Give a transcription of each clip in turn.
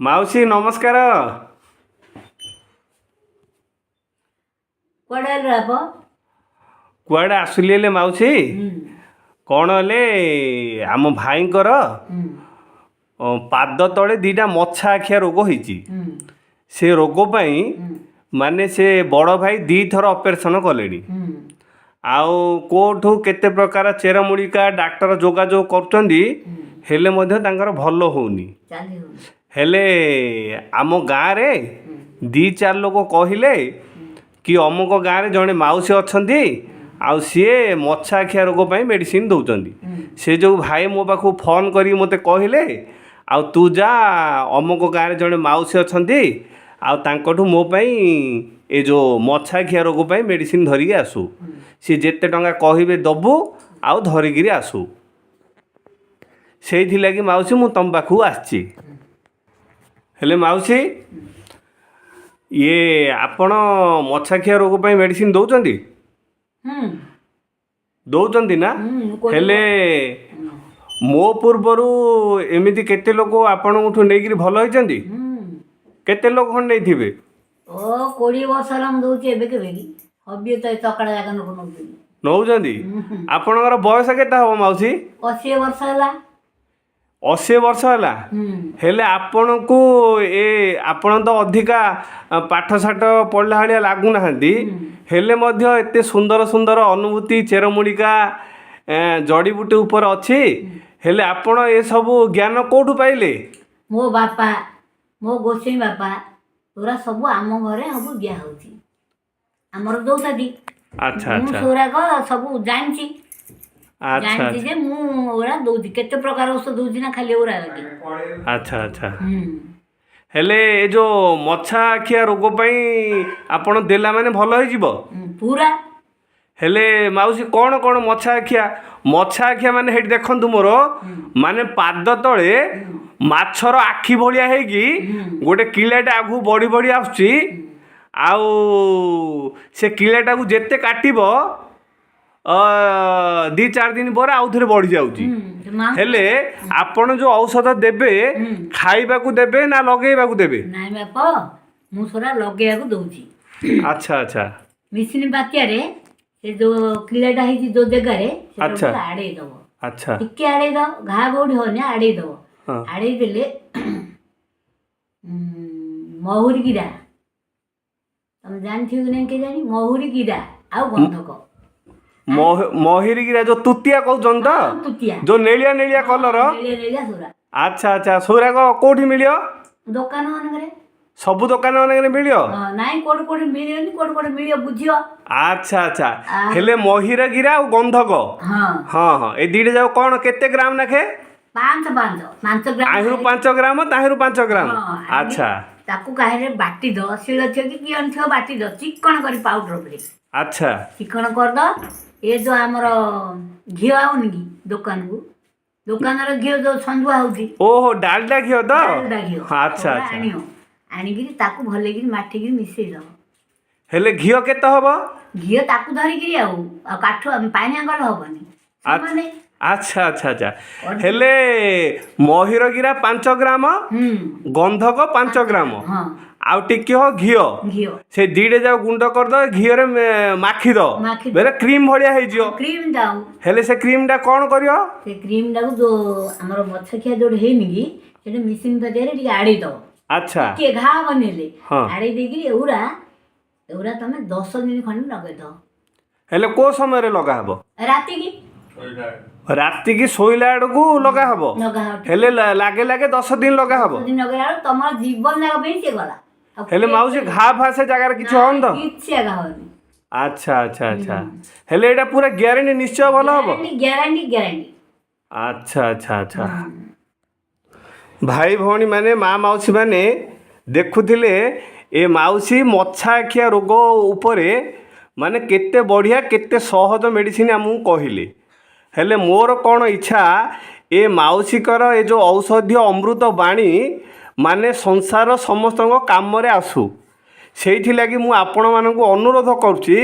ମାଉସୀ ନମସ୍କାର। କୁଆଡ଼େ ଆଇଲୁ ବାପ? କୁଆଡ଼େ ଆସିଲି ହେଲେ ମାଉସୀ, କ'ଣ ହେଲେ ଆମ ଭାଇଙ୍କର ପାଦ ତଳେ ଦୁଇଟା ମଛା ଆଖିଆ ରୋଗ ହେଇଛି। ସେ ରୋଗ ପାଇଁ ମାନେ ସେ ବଡ଼ ଭାଇ ଦୁଇଥର ଅପରେସନ୍ କଲେଣି, ଆଉ କେଉଁଠୁ କେତେ ପ୍ରକାର ଚେରମୂଳିକା ଡାକ୍ତର ଯୋଗାଯୋଗ କରୁଛନ୍ତି, ହେଲେ ମଧ୍ୟ ତାଙ୍କର ଭଲ ହେଉନି। ଚାଲି ହଉନି। ହେଲେ ଆମ ଗାଁରେ ଦୁଇ ଚାରି ଲୋକ କହିଲେ କି ଅମୁକ ଗାଁରେ ଜଣେ ମାଉସୀ ଅଛନ୍ତି, ଆଉ ସିଏ ମଛା ଖିଆ ରୋଗ ପାଇଁ ମେଡ଼ିସିନ ଦେଉଛନ୍ତି। ସେ ଯେଉଁ ଭାଇ ମୋ ପାଖକୁ ଫୋନ୍ କରିକି ମୋତେ କହିଲେ, ଆଉ ତୁ ଯା, ଅମୁକ ଗାଁରେ ଜଣେ ମାଉସୀ ଅଛନ୍ତି, ଆଉ ତାଙ୍କଠୁ ମୋ ପାଇଁ ଏ ଯେଉଁ ମଛା ଖିଆ ରୋଗ ପାଇଁ ମେଡ଼ିସିନ ଧରିକି ଆସୁ। ସିଏ ଯେତେ ଟଙ୍କା କହିବେ ଦେବୁ, ଆଉ ଧରିକିରି ଆସୁ। ସେଇଥିଲାଗି ମାଉସୀ ମୁଁ ତୁମ ପାଖକୁ ଆସିଛି। ହେଲେ ମାଉସୀ, ଇଏ ଆପଣ ମଛା ଖିଆ ରୋଗ ପାଇଁ ମେଡ଼ିସିନ ଦେଉଛନ୍ତି? ହୁଁ। ଦେଉଛନ୍ତି ନା? ହୁଁ। ହେଲେ ମୋ ପୂର୍ବରୁ ଏମିତି କେତେ ଲୋକ ଆପଣଙ୍କଠୁ ନେଇକିରି ଭଲ ହେଇଛନ୍ତି? ହୁଁ। କେତେ ଲୋକ ଖଣ୍ଡେ ନେଇଥିବେ? ଓ, 20 ବର୍ଷ ହେଲା ମୁଁ ଦଉଛି। ଏବେ କେବେ କି ହବି ତ ଚକଡ଼ା ଜାଗା ଲୋକ ନଉଛନ୍ତି। ନେଉଛନ୍ତି। ଆପଣଙ୍କର ବୟସ କେତେ ହେବ ମାଉସୀ? 80 ବର୍ଷ ହେଲା। 80 ବର୍ଷ ହେଲା? ହୁଁ। ହେଲେ ଆପଣଙ୍କୁ ଏ ଆପଣ ତ ଅଧିକା ପାଠ ସାଠ ପଢ଼ିଲା ଭଳିଆ ଲାଗୁନାହାନ୍ତି, ହେଲେ ମଧ୍ୟ ଏତେ ସୁନ୍ଦର ସୁନ୍ଦର ଅନୁଭୂତି ଚେରମୂଳିକା ଜଡ଼ିବୁଟି ଉପରେ ଅଛି। ହେଲେ ଆପଣ ଏସବୁ ଜ୍ଞାନ କେଉଁଠୁ ପାଇଲେ? ମୋ ବାପା, ମୋ ଗୋସାଇଁ ବାପା, ଏଗୁରା ସବୁ ଆମ ଘରେ ସବୁ ଦିଆ ହଉଛି, ଆମର ଦଉଛନ୍ତି। ମୁଁ ସେଗୁରାକ ସବୁ ଜାଣିଛି। ଜାଣିଛି ଯେ ମୁଁ ଏଗୁରା ଦଉଛି, କେତେ ପ୍ରକାର ଔଷଧ ଦଉଛି ନା ଖାଲି ଏଗୁରା କି। ଆଚ୍ଛା ଆଚ୍ଛା ହେଲେ ଏ ଯେଉଁ ମଛା ଖିଆ ରୋଗ ପାଇଁ ଆପଣ ଦେଲା ମାନେ ଭଲ ହେଇଯିବ? ପୁରା। ହେଲେ ମାଉସୀ, କ'ଣ କ'ଣ ମଛା ଖିଆ? ମଛା ଖିଆ ମାନେ ହେଇଠି ଦେଖନ୍ତୁ, ମୋର ମାନେ ପାଦ ତଳେ ମାଛର ଆଖି ଭଳିଆ ହେଇକି ଗୋଟେ କିଳାଟେ ଆଗକୁ ବଢ଼ି ବଢ଼ି ଆସୁଛି, ଆଉ ସେ କିଳାଟାକୁ ଯେତେ କାଟିବ 2 4 ଦିନ ପରେ ଆଉ ଥରେ ବଢ଼ି ଯାଉଛି। ମା। ହେଲେ ଆପଣ ଯେଉଁ ଔଷଧ ଦେବେ, ଖାଇବାକୁ ଦେବେ ନା ଲଗେଇବାକୁ ଦେବେ? ନାଇଁ ବାପ, ମୁଁ ସେଗୁରା ଲଗେଇବାକୁ ଦଉଛି। ଆଚ୍ଛା ଆଚ୍ଛା ମିଶିନି ବାତ୍ୟାରେ ସେ ଯୋଉ କିଳାଟା ହେଇଛି ଯୋଉ ଜାଗାରେ, ସେଟା ଆଡ଼େଇ ଦବ। ଟିକେ ଆଡ଼େଇ ଦବ, ଘା କୋଉଠି ହଉନି, ଆଡ଼େଇ ଦବ। ଆଡ଼େଇ ଦେଲେ ମହୁରୀ ଗିରା, ତମେ ଜାଣିଥିବ କି ନାଇଁ କେଜାଣି, ମହୁରୀ ଗିରା ଆଉ ଗନ୍ଧକ। ମହିରିଗିରା ଯୋଉ ତୁତିଆ କହୁଛନ୍ତି ତ? ହଁ, ତୁତିଆ। ଯୋଉ ନେଳିଆ ନେଳିଆ କଲର? ନେଳିଆ ନେଳିଆ ସେଗୁରା। ଆଚ୍ଛା ଆଚ୍ଛା ସେଗୁରାକ କୋଉଠି ମିଳିବ? ଦୋକାନ ମାନଙ୍କରେ। ସବୁ ଦୋକାନ ମାନଙ୍କରେ ମିଳିବ? ହଁ, ନାଇଁ, କୋଉଠି କୋଉଠି ମିଳିବନି, କୋଉଠି କୋଉଠି ମିଳିବ, ବୁଝିବ। ଆଚ୍ଛା ଆଚ୍ଛା ହେଲେ ମହିରଗିରା ଆଉ ଗନ୍ଧକ? ହଁ। ହଁ, ଏ ଦୁଇଟା ଯାକ କ'ଣ କେତେ ଗ୍ରାମ ନାଖେ? 5 5 5 ଗ୍ରାମ। ଆହିଁରୁ 5 ଗ୍ରାମ, ତାହିଁରୁ 5 ଗ୍ରାମ? ହଁ। ତାକୁ କାହିଁରେ ବାଟି ଦବ, ଶିଳ ଥିବ କି କିଅଣ ଥିବ, ବାଟି ଦବ ଚିକଣ କରି ପାଉଡର କରି। ଚିକଣ କରିଦବ। ଏ ଯୋଉ ଆମର ଘିଅ ଆଉନି କି ଦୋକାନକୁ, ଦୋକାନର ଘିଅ ଯୋଉ ସଞ୍ଜୁଆ ହଉଛି। ଓହୋ, ଡାଲଡା ଘିଅ ତ? ଡାଲଡା ଘିଅ। ଆଚ୍ଛା ସେଗୁରା ଆଚ୍ଛା ଆଣିବ, ଆଣିକିରି ତାକୁ ଭଲକିରି ମାଠିକିରି ମିଶେଇ ଦବ। ହେଲେ ଘିଅ କେତେ ହବ? ଘିଅ ତାକୁ ଧରିକିରି, ଆଉ ଆଉ କାଠ ପାଣିଆ କଲେ ହବନି ସେମାନେ। ଆଚ୍ଛା ଆଚ୍ଛା ଆଚ୍ଛା ହେଲେ ମହିରଗିରା 5 ଗ୍ରାମ, ଗନ୍ଧକ 5 ଗ୍ରାମ, ଆଉ ଟିକେ ହ ଘିଅ। ଘିଅ। ସେ ଦୁଇଟା ଯାକ ଗୁଣ୍ଡ କରିଦବ, ଘିଅରେ ମାଖିଦବ। ମାଖିଦବ। ବେଲେ କ୍ରିମ୍ ଭଳିଆ ହେଇଯିବ। କ୍ରିମ୍ ଦାଉ। ହେଲେ ସେ କ୍ରିମ୍ଟା କ'ଣ କରିବ? ସେ କ୍ରିମ୍ଟାକୁ ଯୋଉ ଆମର ମଛ ଖିଆ ଯୋଉଠି ହେଇନି କି, ସେଠି ମିସିନ୍ ଫାତିଆରେ ଟିକେ ଆଡ଼େଇ ଦବ। ଟିକେ ଘା ବନେଇଲେ ଆଡ଼େଇ ଦେଇକିରି ଏଉରା ଏଉରା ତମେ 10 ଦିନ ଖଣ୍ଡେ ଲଗେଇଦବ। ହେଲେ କୋଉ ସମୟରେ ଲଗା ହବ? ରାତିକି। ରାତିକି ଶୋଇଲା ବେଳକୁ ଲଗା ହବ? ଲଗା ହବ। ହେଲେ ଲାଗେ ଲାଗେ 10 ଦିନ ଲଗା ହବ? 10 ଦିନ ଲଗେଇଲା ବେଳକୁ ତମର ଜୀବନ ଯାକ ପାଇଁ ସିଏ ଗଲା। ଆଉ ହେଲେ ମାଉସୀ, ଘା ଫା ସେ ଜାଗାରେ କିଛି ହବନି ତ? କିଛି ଆଗା ହବନି। ଆଚ୍ଛା ଆଚ୍ଛା ଆଚ୍ଛା ହେଲେ ଏଇଟା ପୁରା ଗ୍ୟାରେଣ୍ଟି, ନିଶ୍ଚୟ ଭଲ ହବ? Guarantee, guarantee. ଆଚ୍ଛା ଆଚ୍ଛା ଆଚ୍ଛା ଭାଇ ଭଉଣୀ ମାନେ, ମା ମାଉସୀ ମାନେ, ଦେଖୁଥିଲେ ଏ ମାଉସୀ ମଛା ଖିଆ ରୋଗ ଉପରେ ମାନେ କେତେ ବଢ଼ିଆ, କେତେ ସହଜ ମେଡ଼ିସିନ ଆମକୁ କହିଲେ। ହେଲେ ମୋର କ'ଣ ଇଚ୍ଛା, ଏ ମାଉସୀଙ୍କର ଏ ଯେଉଁ ଔଷଧୀୟ ଅମୃତ ବାଣୀ ମାନେ ସଂସାର ସମସ୍ତଙ୍କ କାମରେ ଆସୁ। ସେଇଥିଲାଗି ମୁଁ ଆପଣମାନଙ୍କୁ ଅନୁରୋଧ କରୁଛି,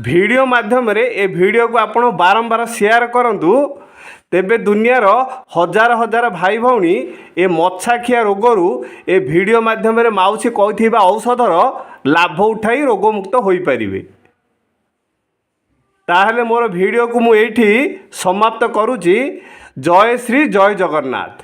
ଭିଡ଼ିଓ ମାଧ୍ୟମରେ ଏ ଭିଡ଼ିଓକୁ ଆପଣ ବାରମ୍ବାର ସେୟାର କରନ୍ତୁ। ତେବେ ଦୁନିଆର ହଜାର ହଜାର ଭାଇ ଭଉଣୀ ଏ ମଛାଖିଆ ରୋଗରୁ ଏ ଭିଡ଼ିଓ ମାଧ୍ୟମରେ ମାଉସୀ କହିଥିବା ଔଷଧର ଲାଭ ଉଠାଇ ରୋଗମୁକ୍ତ ହୋଇପାରିବେ। ତାହେଲେ ମୋର ଭିଡ଼ିଓକୁ ମୁଁ ଏଇଠି ସମାପ୍ତ କରୁଛି। ଜୟ ଶ୍ରୀ ଜୟ ଜଗନ୍ନାଥ।